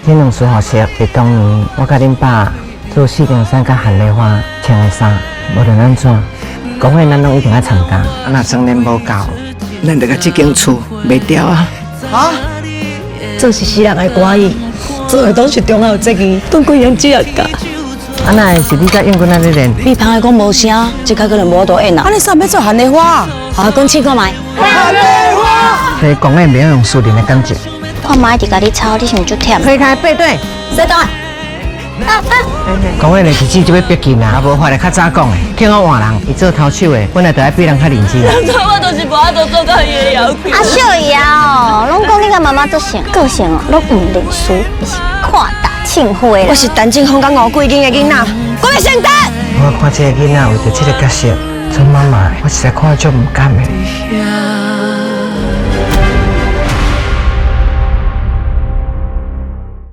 這兩束學習是當年我佮恁爸做四中山佮韓麗花穿的衫，無論按怎，公會咱攏一定愛參加。啊，若妝年無夠，咱就共這間厝賣掉啊！啊！這是死人的歌藝，做的攏是重要責任，對規人只教。啊，若會是你佮永軍按呢練？你芳的講無聲，這擺可能無法度演啦。啊，你啥欲做韓麗花？好，講試看覓。韓麗花。這講的袂曉用私人的感情。我媽一直共你吵，你是毋是足忝？推開背對，洗倒來。講的日子就欲逼近啊，無法會較早講的，叫我換人，伊做頭手的，本來就愛比人較認真。我就是無法度做到伊的要求。阿秀姨啊，哦，攏講你佮媽媽足像，個性哦，攏毋認輸，是闊達慶輝。我是陳正風佮吳桂英的囡仔，我欲承擔。我看這個囡仔為著這個角色做媽媽，我實在看足毋甘的。